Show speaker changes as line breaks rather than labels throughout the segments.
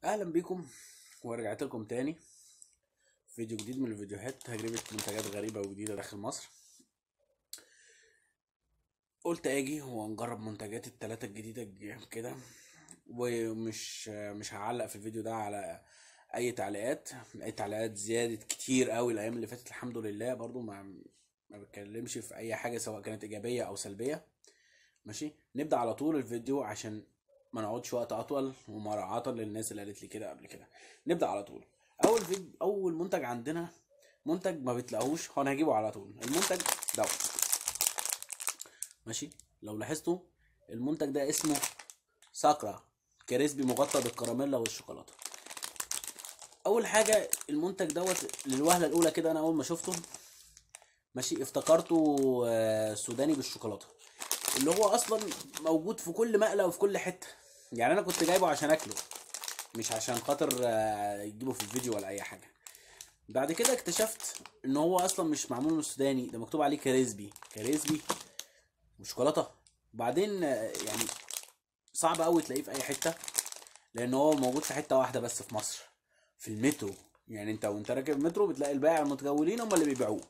اهلا بيكم ورجعت لكم تاني فيديو جديد من الفيديوهات تجربة منتجات غريبة وجديدة داخل مصر. قلت اجي ونجرب منتجات التلاتة الجديدة كده، ومش مش هعلق في الفيديو ده على اي تعليقات. اي تعليقات زادت كتير قوي الايام اللي فاتت الحمد لله، برضو ما بتكلمش في اي حاجة سواء كانت ايجابية او سلبية. ماشي، نبدأ على طول الفيديو عشان ما نقعدش وقت اطول، ومراعاة للناس اللي قالت لي كده قبل كده. نبدأ على طول. اول فيديو، اول منتج عندنا منتج ما بتلاقوهوش، هو انا هجيبه على طول، المنتج دوت. ماشي، لو لاحظتوا المنتج ده اسمه ساكرا crispy مغطى بالكراميلا والشوكولاته. اول حاجة المنتج دوت للوهلة الاولى كده انا اول ما شفته ماشي افتكرته سوداني بالشوكولاته، اللي هو اصلا موجود في كل مقلة وفي كل حتة. يعني انا كنت جايبه عشان اكله، مش عشان خاطر يجيبه في الفيديو ولا اي حاجة. بعد كده اكتشفت ان هو اصلا مش معمول من السوداني، ده مكتوب عليه crispy crispy وشوكولاته. وبعدين يعني صعب قوي تلاقيه في اي حتة، لان هو موجود في حتة واحدة بس في مصر، في المترو. يعني انت وانت راكب المترو بتلاقي البائع المتجولين هم اللي بيبيعوه.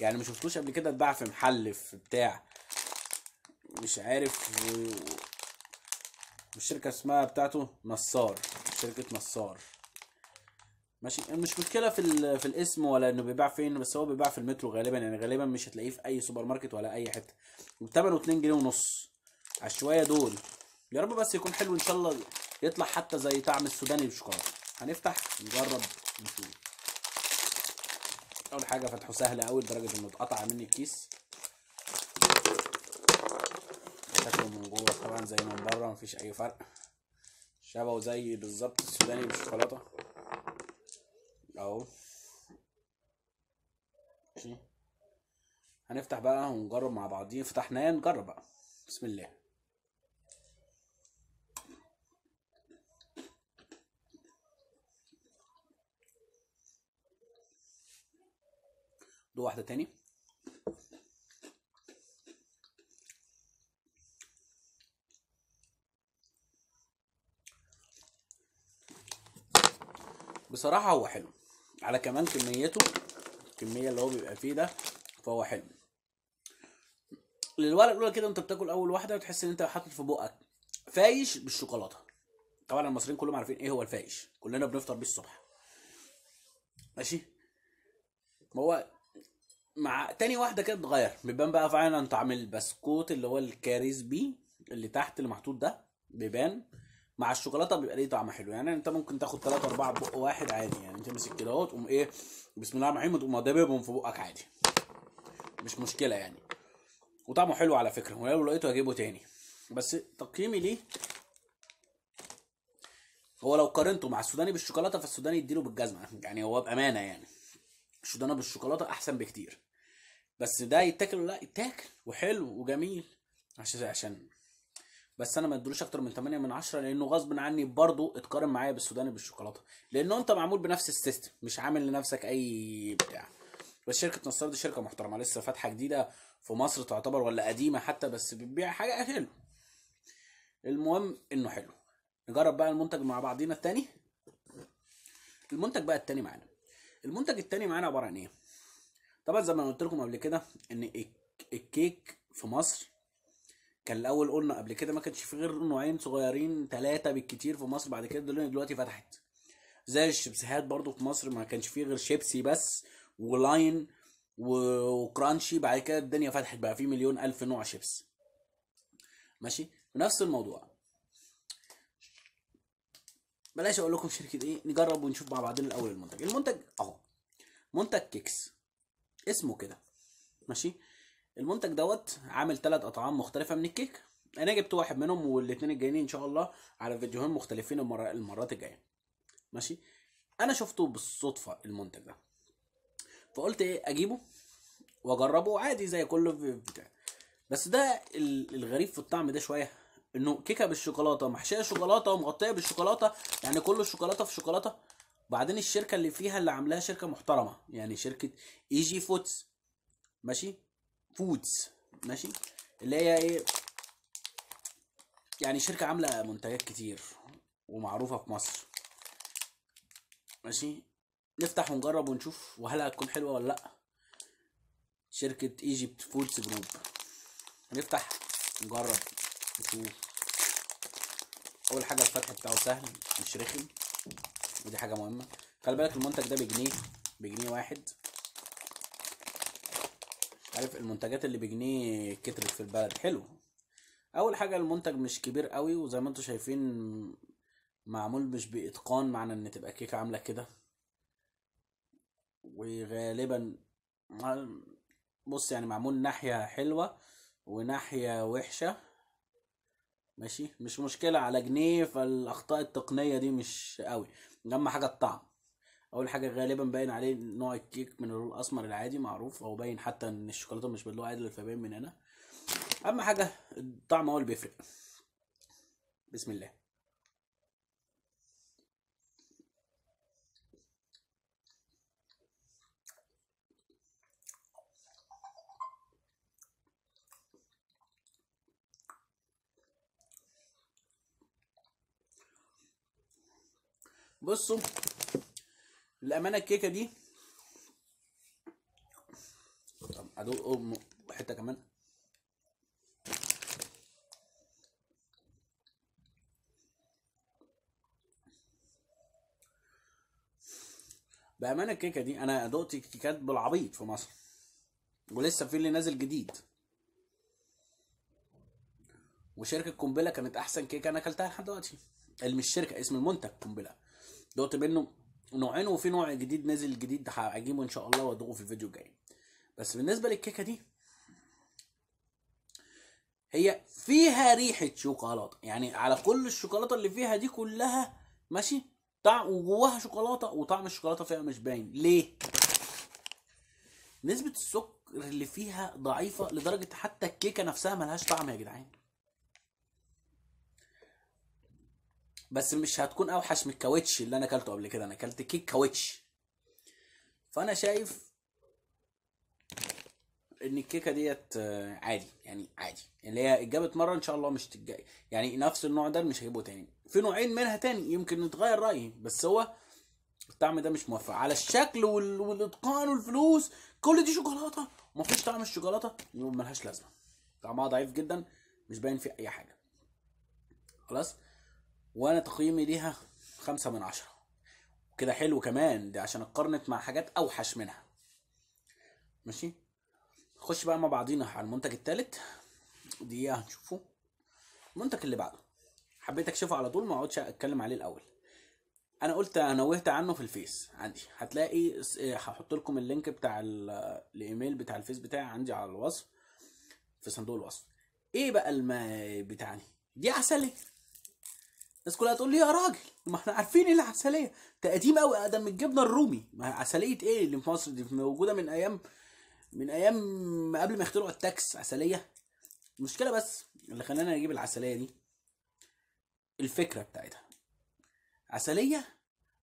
يعني ما شفتوش قبل كده اتباع في محل في بتاع مش عارف. والشركة اسمها بتاعته نصار، شركة نصار. ماشي، مش مشكلة في الاسم ولا انه بيباع فين، بس هو بيباع في المترو غالبا. يعني غالبا مش هتلاقيه في اي سوبر ماركت ولا اي حتة. وثمنه 2 جنيه ونص على الشويه دول. يا رب بس يكون حلو ان شاء الله، يطلع حتى زي طعم السوداني بالشوكولاته. هنفتح نجرب نشوف. اول حاجة فتحه سهل قوي لدرجة انه اتقطع مني الكيس. شكله من جوه طبعا زي من بره، مفيش اي فرق، شبهه زي بالظبط السوداني بالشوكولاته اهو. ماشي، هنفتح بقى ونجرب مع بعضين. فتحناه نجرب بقى، بسم الله. دو واحدة تاني. بصراحة هو حلو، على كمان كميته، الكمية اللي هو بيبقى فيه ده، فهو حلو. للورقة الأولى كده انت بتاكل أول واحدة وتحس إن أنت حاطط في بقك فايش بالشوكولاتة. طبعا المصريين كلهم عارفين إيه هو الفايش، كلنا بنفطر بيه الصبح. ماشي، ما هو مع تاني واحدة كده اتغير، بيبان بقى فعلا طعم البسكوت اللي هو الكاريزبي اللي تحت اللي محطوط ده، بيبان مع الشوكولاتة بيبقى ليه طعم حلو. يعني انت ممكن تاخد 3 4 بق واحد عادي، يعني تمسك كده اهو تقوم ايه بسم الله الرحمن الرحيم وتقوم داببهم في بقك عادي، مش مشكلة يعني. وطعمه حلو على فكرة، ولو لقيته هجيبه تاني. بس تقييمي ليه هو لو قارنته مع السوداني بالشوكولاته فالسوداني يديله بالجزمه، يعني هو بامانه يعني السوداني بالشوكولاته احسن بكتير. بس ده يتاكل ولا لا؟ يتاكل وحلو وجميل، عشان بس انا ما ادلوش اكتر من 8 من 10، لانه غصب عني برضو اتقارن معايا بالسوداني بالشوكولاته، لانه انت معمول بنفس ال system، مش عامل لنفسك اي بتاع. بس شركة نصار دي شركة محترمه، لسه فاتحة جديدة في مصر تعتبر، ولا قديمة حتى، بس بتبيع حاجة حلو. المهم انه حلو. نجرب بقى المنتج مع بعضينا التاني. المنتج بقى التاني معانا، المنتج التاني معانا عبارة عن ايه؟ طبعا زي ما قلت لكم قبل كده ان الكيك في مصر كان الاول قلنا قبل كده ما كانش في غير نوعين صغيرين 3 بالكتير في مصر. بعد كده دلوقتي فتحت زي الشيبسيهات برضو في مصر، ما كانش فيه غير شيبسي بس ولاين وكرانشي. بعد كده الدنيا فتحت بقى في مليون الف نوع شيبس. ماشي، نفس الموضوع. بلاش اقول لكم شركة ايه، نجرب ونشوف مع بعضنا الاول المنتج. المنتج اهو، منتج كيكس اسمه كده. ماشي، المنتج دوت عامل 3 اطعام مختلفة من الكيك. انا جبت واحد منهم، والاثنين الجايين ان شاء الله على فيديوهين مختلفين المرات الجاية. ماشي، انا شفته بالصدفة المنتج ده، فقلت ايه اجيبه واجربه عادي زي كله بتاع. بس ده الغريب في الطعم ده شوية، انه كيكة بالشوكولاته محشيه شوكولاتة ومغطيه بالشوكولاته، يعني كله الشوكولاتة في شوكولاتة. بعدين الشركة اللي فيها اللي عاملاها شركة محترمه، يعني شركة اي جي فودز. ماشي، فودز، ماشي، اللي هي ايه يعني شركة عاملة منتجات كتير ومعروفة في مصر. ماشي، نفتح ونجرب ونشوف وهل هتكون حلوة ولا لا. شركة Egypt Foods Group. نفتح نجرب نشوف. اول حاجة الفتح بتاعه سهل مش رخم، ودي حاجة مهمة. خلي بالك المنتج ده بجنيه، بجنيه واحد. عارف المنتجات اللي بجنيه كترت في البلد. حلو. اول حاجة المنتج مش كبير قوي، وزي ما انتم شايفين معمول مش باتقان، معنى ان تبقى كيكة عامله كده. وغالبا بص يعني معمول ناحية حلوة وناحية وحشة. ماشي، مش مشكلة على جنيه، فالاخطاء التقنية دي مش قوي. اهم حاجة الطعم. اول حاجة غالبا باين عليه نوع الكيك من اللون الاسمر العادي معروف، او باين حتى ان الشوكولاتة مش باللون عادي فباين من هنا. اهم حاجة الطعم هو اللي بيفرق. بسم الله. بصوا للامانة الكيكه دي، طب ادوق حتة كمان. بامانه الكيكه دي انا دقت كيكات بالعبيط في مصر، ولسه في اللي نازل جديد. وشركه قنبلة كانت احسن كيكة انا اكلتها لحد دلوقتي. اللي مش شركة، اسم المنتج قنبلة. دقت منه نوعين، وفي نوع جديد نازل جديد هجيبه ان شاء الله وادوقه في الفيديو الجاي. بس بالنسبة للكيكه دي، هي فيها ريحه شوكولاتة، يعني على كل الشوكولاتة اللي فيها دي كلها ماشي طعم، وجواها شوكولاتة، وطعم الشوكولاتة فيها مش باين. ليه؟ نسبه السكر اللي فيها ضعيفة لدرجة حتى الكيكه نفسها ملهاش طعم يا جدعان. بس مش هتكون اوحش من الكاوتش اللي انا اكلته قبل كده. انا اكلت كيك كاوتش. فانا شايف ان الكيكه ديت عادي، يعني عادي، اللي هي اتجابت مرة ان شاء الله مش تتجاب، يعني نفس النوع ده مش هجيبه تاني. في نوعين منها تاني يمكن نتغير رايي، بس هو الطعم ده مش موفق على الشكل والاتقان والفلوس. كل دي شوكولاتة ومفيش طعم الشوكولاتة، ملهاش لازمه. طعمها ضعيف جدا، مش باين فيه اي حاجة. خلاص، وانا تقييمي ليها 5 من 10 كده. حلو كمان ده عشان اتقارنت مع حاجات اوحش منها. ماشي، نخش بقى مع بعضينا على المنتج الثالث. دقيقة هنشوفه المنتج اللي بعده. حبيت اكشفه على طول، ما اقعدش اتكلم عليه الاول. انا قلت نوهت عنه في الفيس عندي، هتلاقي هحط لكم ال link بتاع الايميل بتاع الفيس بتاعي عندي على الوصف في صندوق الوصف. ايه بقى بتاعني دي؟ عسلية. الناس كلها تقول لي يا راجل ما احنا عارفين ايه العسليه، ده قديم قوي، اقدم من الجبنة الرومي. ما عسلية ايه اللي في مصر دي؟ موجودة من ايام قبل ما يخترعوا التاكس. عسلية. المشكلة بس اللي خلانا نجيب العسليه دي الفكرة بتاعتها، عسلية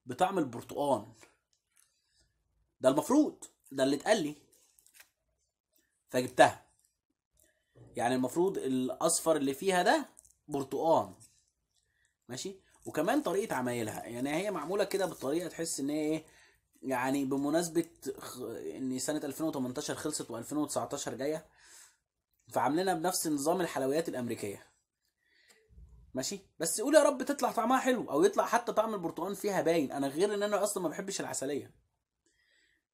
بطعم البرتقال. ده المفروض، ده اللي اتقال لي فجبتها. يعني المفروض الاصفر اللي فيها ده برتقال، ماشي. وكمان طريقه عمايلها، يعني هي معمولة كده بطريقة تحس ان هي ايه، يعني بمناسبة ان سنة 2018 خلصت و2019 جاية، فعاملينها بنفس نظام الحلويات الامريكية، ماشي. بس قول يا رب تطلع طعمها حلو، او يطلع حتى طعم البرتقال فيها باين. انا غير ان انا اصلا ما بحبش العسليه،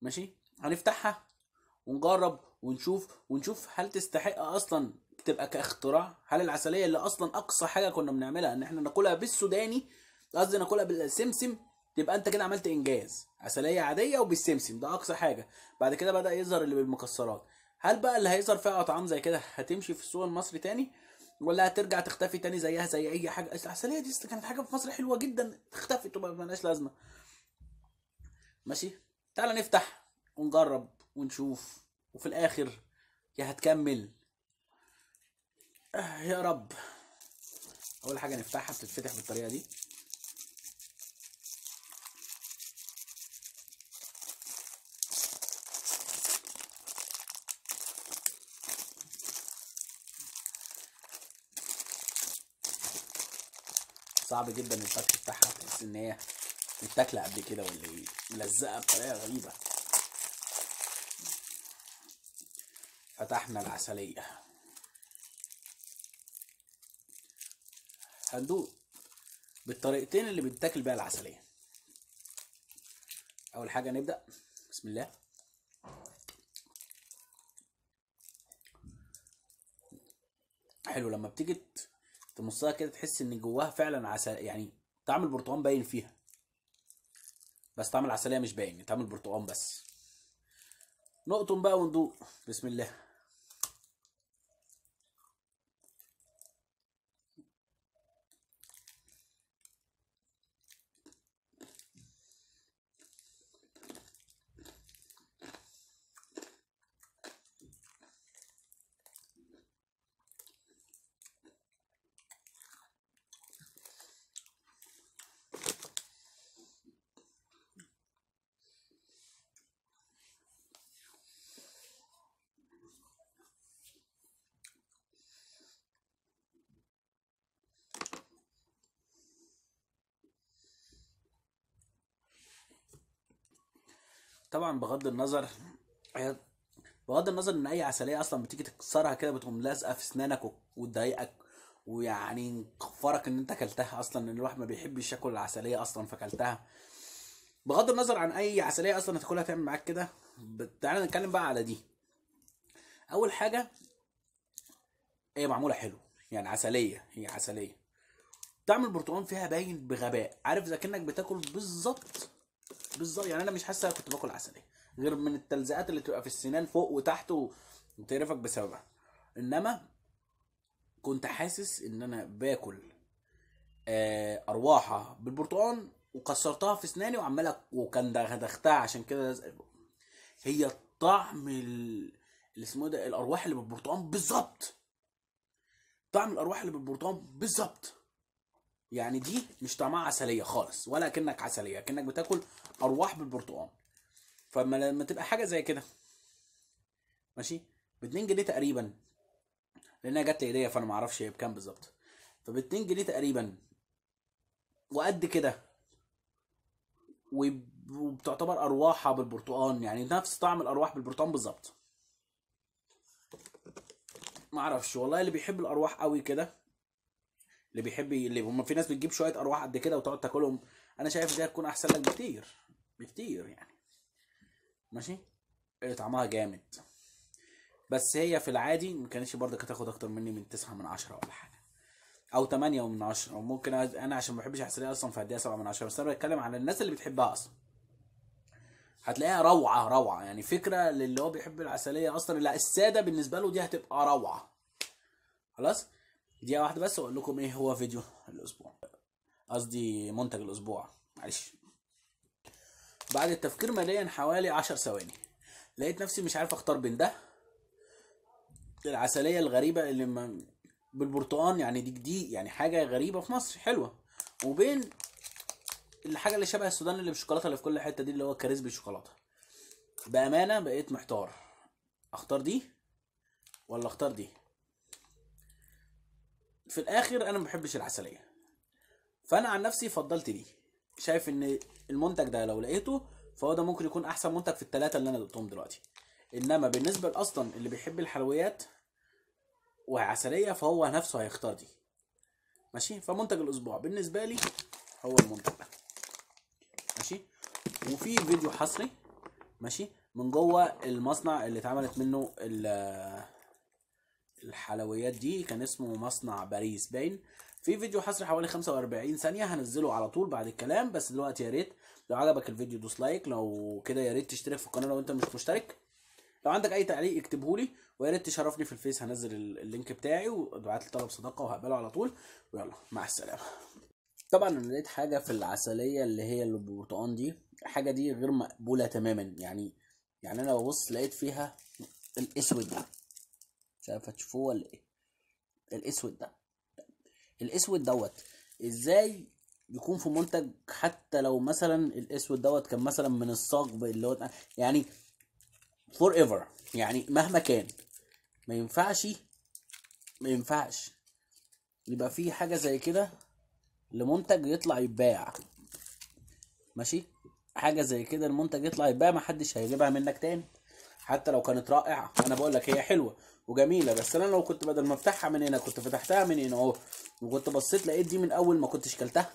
ماشي. هنفتحها ونجرب ونشوف هل تستحق اصلا تبقى كاختراع. هل العسليه اللي اصلا اقصى حاجة كنا بنعملها ان احنا ناكلها بالسوداني، قصدي ناكلها بالسمسم، تبقى انت كده عملت انجاز. عسلية عادية وبالسمسم ده اقصى حاجة. بعد كده بدا يظهر اللي بالمكسرات. هل بقى اللي هيظهر فيها اطعام زي كده هتمشي في السوق المصري تاني، ولا هترجع تختفي تاني زيها زي اي حاجة؟ العسليه دي كانت حاجة في مصر حلوة جدا، اختفت وما لهاش لازمه، ماشي. تعالى نفتح ونجرب ونشوف، وفي الاخر يا هتكمل يا رب. اول حاجة نفتحها، بتتفتح بالطريقة دي. صعب جدا الفتح بتاعها، تحس ان هي متاكله قبل كده ولا ايه، ملزقه بطريقة غريبة. فتحنا العسليه، هندوق بالطريقتين اللي بتاكل بيها العسليه. اول حاجة نبدا بسم الله. حلو، لما بتيجي تمصها كده تحس ان جواها فعلا عسل، يعني طعم البرتقال باين فيها، بس طعم العسليه مش باين، طعم البرتقال بس. نقطم بقى وندوق بسم الله. طبعا بغض النظر ان اي عسلية اصلا بتيجي تكسرها كده بتقوم لازقه في اسنانك وتضايقك، ويعني كفرك ان انت اكلتها اصلا، ان الواحد ما بيحبش ياكل العسليه اصلا فاكلتها. بغض النظر عن اي عسلية اصلا هتاكلها تعمل معاك كده. تعالى نتكلم بقى على دي. اول حاجة هي معمولة حلو، يعني عسلية، هي عسلية. طعم البرتقال فيها باين بغباء، عارف اذا كانك بتاكل بالظبط بالظبط. يعني انا مش حاسه كنت باكل عسلية غير من التلزيقات اللي تبقى في السنان فوق وتحت وتقرفك بسببها، انما كنت حاسس ان انا باكل ارواحه بالبرتقال وكسرتها في اسناني وعماله وكان دغدغتها، عشان كده هي طعم اللي اسمه ده الارواح اللي بالبرتقال بالظبط، طعم الارواح اللي بالبرتقال بالظبط. يعني دي مش طعمها عسلية خالص، ولا كأنك عسلية، كأنك بتاكل ارواح بالبرتقال. فما لما تبقى حاجة زي كده ماشي ب 2 جنيه تقريبا، لانها جت لي هديه فانا ما اعرفش هي بكام بالظبط، فب 2 جنيه تقريبا وقد كده، وبتعتبر ارواحها بالبرتقال، يعني نفس طعم الارواح بالبرتقال بالظبط. ما اعرفش والله، اللي بيحب الارواح قوي كده، اللي بيحب، اللي هم في ناس بتجيب شوية ارواح قد كده وتقعد تاكلهم، انا شايف دي هتكون احسن لك بكتير بكتير يعني. ماشي، طعمها جامد، بس هي في العادي ما كانتش برضك هتاخد اكتر مني من 9 من 10 ولا حاجة، او 8 من 10، او ممكن انا عشان ما بحبش العسليه اصلا فهديها 7 من 10، بس انا بتكلم على الناس اللي بتحبها اصلا هتلاقيها روعه روعه. يعني فكرة للي هو بيحب العسليه اصلا، لا السادة بالنسبة له دي هتبقى روعه. خلاص، دقيقة واحدة بس واقول لكم ايه هو فيديو الاسبوع، قصدي منتج الاسبوع، معلش. بعد التفكير ماليا حوالي 10 ثواني لقيت نفسي مش عارف اختار بين ده العسليه الغريبة اللي بالبرتقال، يعني دي يعني حاجة غريبة في مصر حلوة، وبين الحاجة اللي شبه السودان اللي بالشوكولاته اللي في كل حتة دي اللي هو كريسبي شوكولاتة. بامانه بقيت محتار اختار دي ولا اختار دي. في الاخر انا ما بحبش العسليه، فانا عن نفسي فضلت دي. شايف ان المنتج ده لو لقيته فهو ده ممكن يكون احسن منتج في الثلاثة اللي انا دقتهم دلوقتي. انما بالنسبة اصلا اللي بيحب الحلويات وعسليه فهو نفسه هيختار دي. ماشي، فمنتج الاسبوع بالنسبة لي هو المنتج ده. ماشي، وفي فيديو حصري ماشي من جوه المصنع اللي اتعملت منه الحلويات دي، كان اسمه مصنع باريس باين. في فيديو حصري حوالي 45 ثانية هنزله على طول بعد الكلام. بس دلوقتي يا ريت لو عجبك الفيديو دوس like، لو كده يا ريت تشترك في القناة لو انت مش مشترك، لو عندك اي تعليق اكتبه لي، ويا ريت تشرفني في الفيس، هنزل ال link بتاعي وابعت لي طلب صداقة وهقبله على طول. ويلا مع السلامة. طبعا انا لقيت حاجة في العسلية اللي هي اللي بالبرتقال دي، الحاجة دي غير مقبولة تماما. يعني انا ببص لقيت فيها الاسود ده، مش عارف هتشوفوه ولا ايه، الاسود ده، الاسود دوت ازاي يكون في منتج، حتى لو مثلا الاسود دوت كان مثلا من الصاج اللي هو يعني forever، يعني مهما كان ما ينفعش، ما ينفعش يبقى في حاجة زي كده لمنتج يطلع يتباع. ماشي، حاجة زي كده المنتج يطلع يتباع محدش هيجيبها منك تاني حتى لو كانت رائعة. انا بقول لك هي حلوة وجميلة، بس انا لو كنت بدل ما افتحها من هنا كنت فتحتها من هنا اهو، وكنت بصيت لقيت دي من اول ما كنتش كلتها.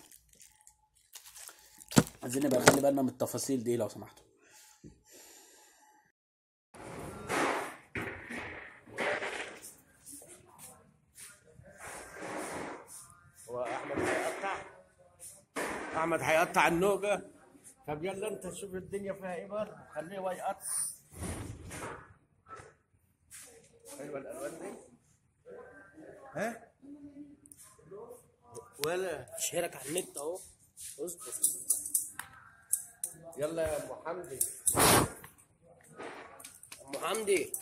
عايزين نبقى نخلي بالنا من التفاصيل دي لو سمحتوا.
هو احمد هيقطع، احمد هيقطع النوجه. طب يلا انت شوف الدنيا فيها ايه برضه، خليه هو يقطع. حلوة الالوان دي، ها؟ ولا
شهرك على النت اهو، اصبر.
يلا يا ام حمدي،
ام حمدي.